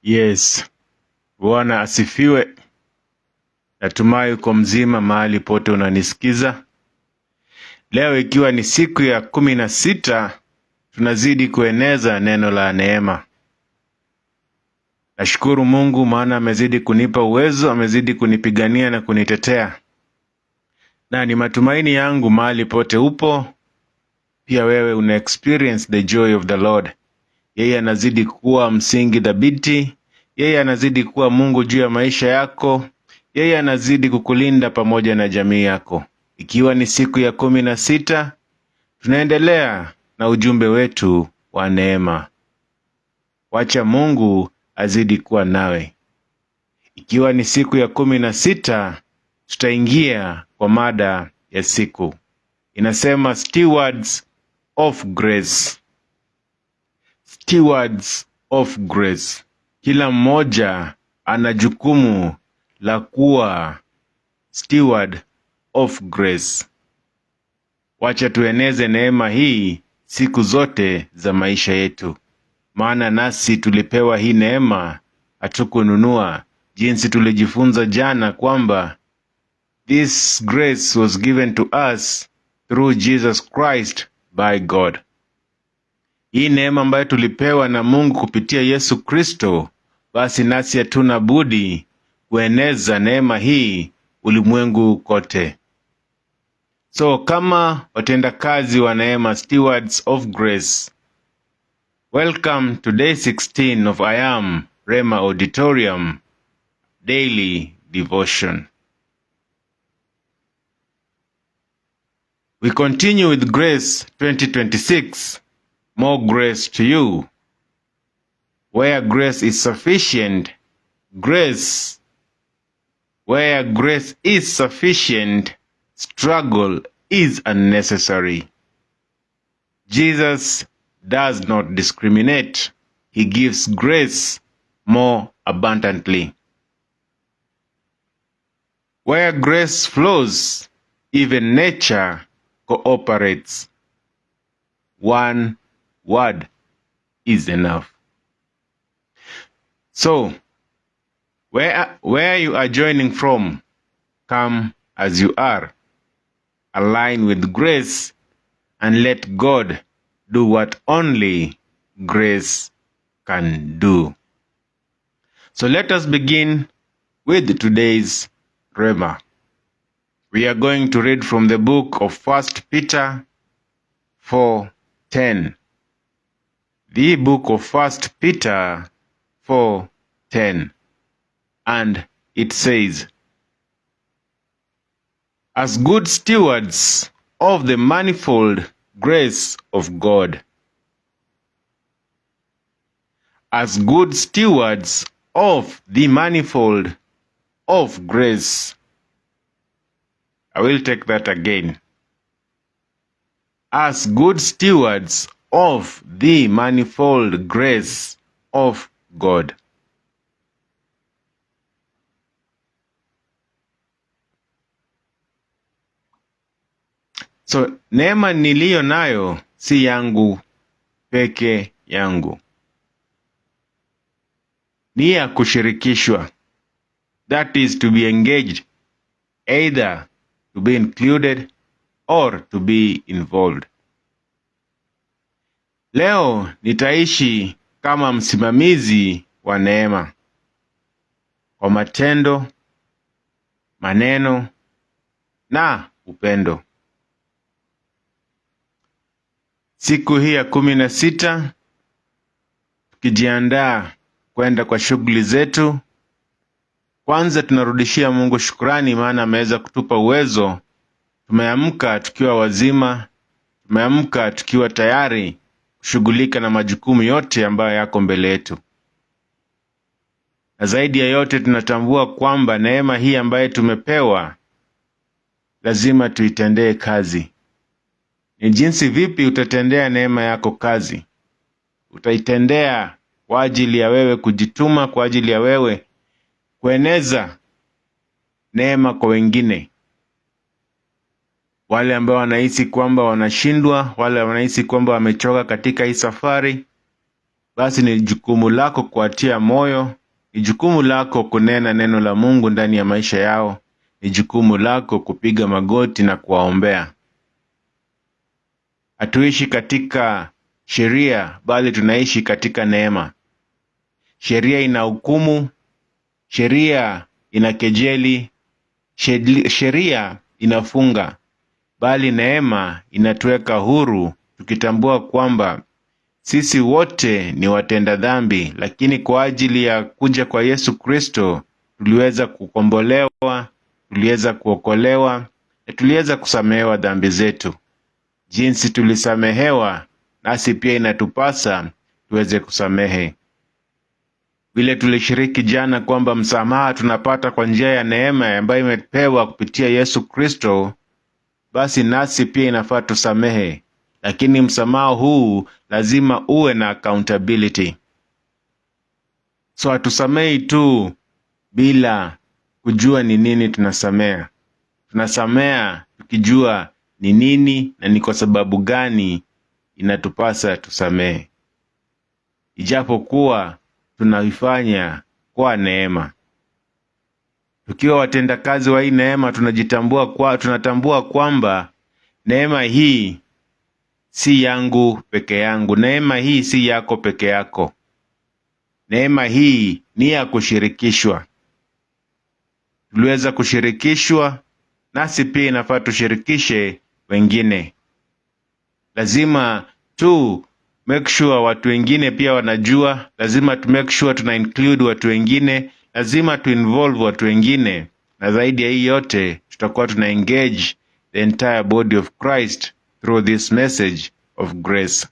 Yes, Bwana asifiwe. Natumai uko mzima mahali pote unanisikiza. Leo ikiwa ni siku ya 16, tunazidi kueneza neno la neema. Nashukuru Mungu maana amezidi kunipa uwezo, amezidi kunipigania na kunitetea. Na ni matumaini yangu mahali pote upo, pia wewe una experience the joy of the Lord. Yeye anazidi kuwa msingi thabiti, yeye anazidi kuwa Mungu juu ya maisha yako, yeye anazidi kukulinda pamoja na jamii yako. Ikiwa ni siku ya 16, tunaendelea na ujumbe wetu wa neema. Wacha Mungu azidi kuwa nawe. Ikiwa ni siku ya 16, tutaingia kwa mada ya siku. Inasema Stewards of Grace. Stewards of Grace. Kila mmoja ana jukumu la kuwa steward of grace. Wacha tueneze neema hii siku zote za maisha yetu, maana nasi tulipewa hii neema, hatukununua. Jinsi tulijifunza jana kwamba this grace was given to us through Jesus Christ by God. Hii neema ambayo tulipewa na Mungu kupitia Yesu Kristo, basi nasi hatuna budi kueneza neema hii ulimwengu kote. So kama watendakazi wa neema, stewards of grace, welcome to day 16 of I Am Rhema Auditorium Daily Devotion. We continue with Grace 2026. More grace to you. Where grace is sufficient, grace. Where grace is sufficient, struggle is unnecessary. Jesus does not discriminate. He gives grace more abundantly. Where grace flows, even nature cooperates. One word is enough. So, where you are joining from, come as you are. Align with grace and let God do what only grace can do. So let us begin with today's Rhema. We are going to read from the book of 1 Peter 4:10. The book of 1 Peter 4:10. And it says, As good stewards of the manifold grace of God. As good stewards of the manifold of grace. I will take that again. As good stewards of the manifold grace of God. So, neema niliyo nayo si yangu peke yangu, ni ya kushirikishwa. That is to be engaged, either to be included or to be involved. Leo nitaishi kama msimamizi wa neema kwa matendo, maneno na upendo. Siku hii ya 16, tukijiandaa kwenda kwa shughuli zetu, kwanza tunarudishia Mungu shukrani, maana ameweza kutupa uwezo. Tumeamka tukiwa wazima, tumeamka tukiwa tayari kushughulika na majukumu yote ambayo yako mbele yetu. Na zaidi ya yote tunatambua kwamba neema hii ambayo tumepewa lazima tuitendee kazi. Ni jinsi vipi utatendea neema yako kazi? Utaitendea kwa ajili ya wewe kujituma, kwa ajili ya wewe kueneza neema kwa wengine. Wale ambao wanahisi kwamba wanashindwa, wale wanahisi kwamba wamechoka katika hii safari, Basi ni jukumu lako kuwatia moyo, ni jukumu lako kunena neno la Mungu ndani ya maisha yao, ni jukumu lako kupiga magoti na kuwaombea. Hatuishi katika sheria, bali tunaishi katika neema. Sheria ina hukumu, sheria ina kejeli, sheria inafunga, bali neema inatuweka huru, tukitambua kwamba sisi wote ni watenda dhambi, lakini kwa ajili ya kuja kwa Yesu Kristo tuliweza kukombolewa, tuliweza kuokolewa na tuliweza kusamehewa dhambi zetu. Jinsi tulisamehewa, nasi pia inatupasa tuweze kusamehe. Vile tulishiriki jana kwamba msamaha tunapata kwa njia ya neema ambayo imepewa kupitia Yesu Kristo, basi nasi pia inafaa tusamehe, lakini msamaha huu lazima uwe na accountability. So hatusamei tu bila kujua ni nini tunasamea. Tunasamea tukijua ni nini na ni kwa sababu gani inatupasa tusamehe, ijapokuwa tunaifanya kwa neema. Tukiwa watendakazi wa hii neema, tunatambua kwamba neema hii si yangu peke yangu, neema hii si yako peke yako, neema hii ni ya kushirikishwa. Tuliweza kushirikishwa, nasi pia inafaa tushirikishe wengine. Lazima tu make sure watu wengine pia wanajua, lazima tu make sure tuna include watu wengine, lazima tu involve watu wengine, na zaidi ya hii yote tutakuwa tuna engage the entire body of Christ through this message of grace.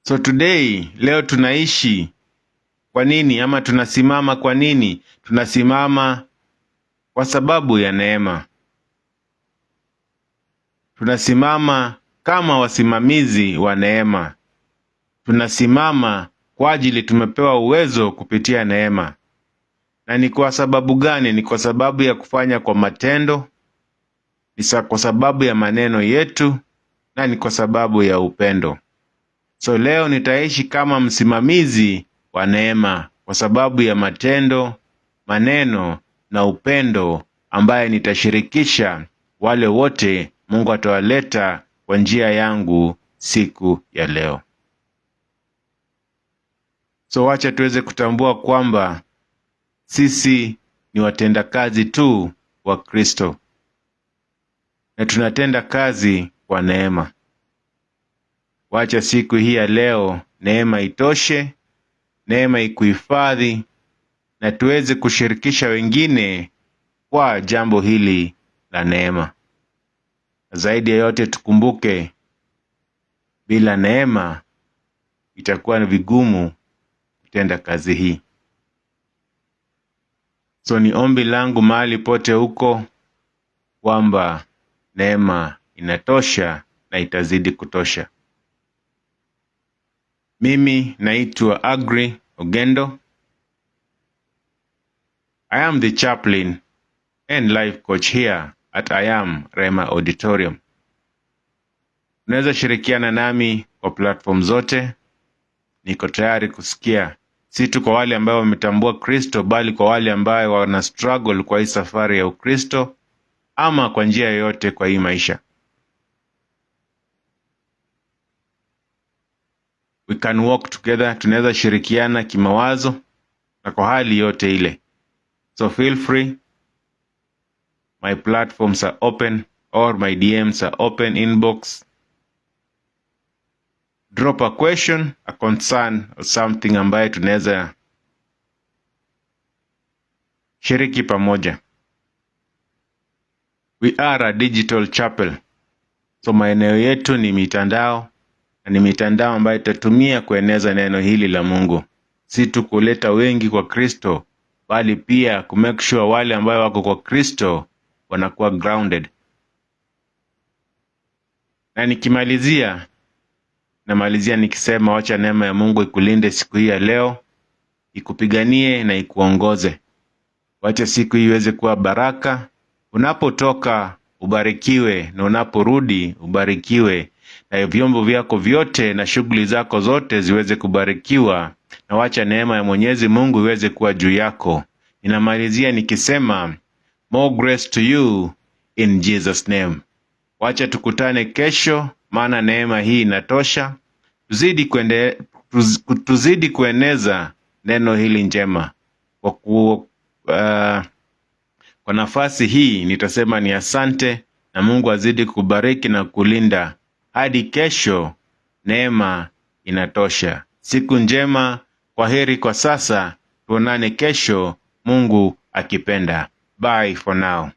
So today, leo tunaishi kwa nini ama tunasimama kwa nini? Tunasimama kwa sababu ya neema. Tunasimama kama wasimamizi wa neema. Tunasimama kwa ajili tumepewa uwezo kupitia neema. Na ni kwa sababu gani? Ni kwa sababu ya kufanya kwa matendo, ni kwa sababu ya maneno yetu, na ni kwa sababu ya upendo. So leo nitaishi kama msimamizi wa neema kwa sababu ya matendo, maneno na upendo ambaye nitashirikisha wale wote Mungu atawaleta kwa njia yangu siku ya leo. So wacha tuweze kutambua kwamba sisi ni watendakazi tu wa Kristo na tunatenda kazi kwa neema. Wacha siku hii ya leo neema itoshe, neema ikuhifadhi na tuweze kushirikisha wengine kwa jambo hili la neema. Zaidi ya yote tukumbuke, bila neema itakuwa ni vigumu kutenda kazi hii. So ni ombi langu mahali pote huko kwamba neema inatosha na itazidi kutosha. Mimi naitwa Agri Ogendo. I am the chaplain and life coach here at I am Rema Auditorium. Unaweza shirikiana nami kwa platform zote. Niko tayari kusikia, si tu kwa wale ambao wametambua Kristo, bali kwa wale ambao wana struggle kwa hii safari ya Ukristo ama kwa njia yoyote kwa hii maisha. We can walk together, tunaweza shirikiana kimawazo na kwa hali yote ile. So feel free. My platforms are open or my DMs are open inbox. Drop a question, a concern or something ambaye tunaweza shiriki pamoja. We are a digital chapel. So maeneo yetu ni mitandao, na ni mitandao ambayo tutatumia kueneza neno hili la Mungu. Si tu kuleta wengi kwa Kristo, bali pia ku make sure wale ambao wako kwa Kristo wanakuwa grounded. Na nikimalizia, namalizia nikisema wacha neema ya Mungu ikulinde siku hii ya leo, ikupiganie na ikuongoze. Wacha siku hii iweze kuwa baraka. Unapotoka ubarikiwe na unaporudi ubarikiwe. na vyombo vyako vyote na shughuli zako zote ziweze kubarikiwa, na wacha neema ya Mwenyezi Mungu iweze kuwa juu yako. Ninamalizia nikisema more grace to you in Jesus name. Wacha tukutane kesho, maana neema hii inatosha. Tuzidi kueneza neno hili njema. Kwa nafasi hii nitasema ni asante, na Mungu azidi kubariki na kulinda hadi kesho. Neema inatosha. Siku njema, kwa heri kwa sasa, tuonane kesho, Mungu akipenda. Bye for now.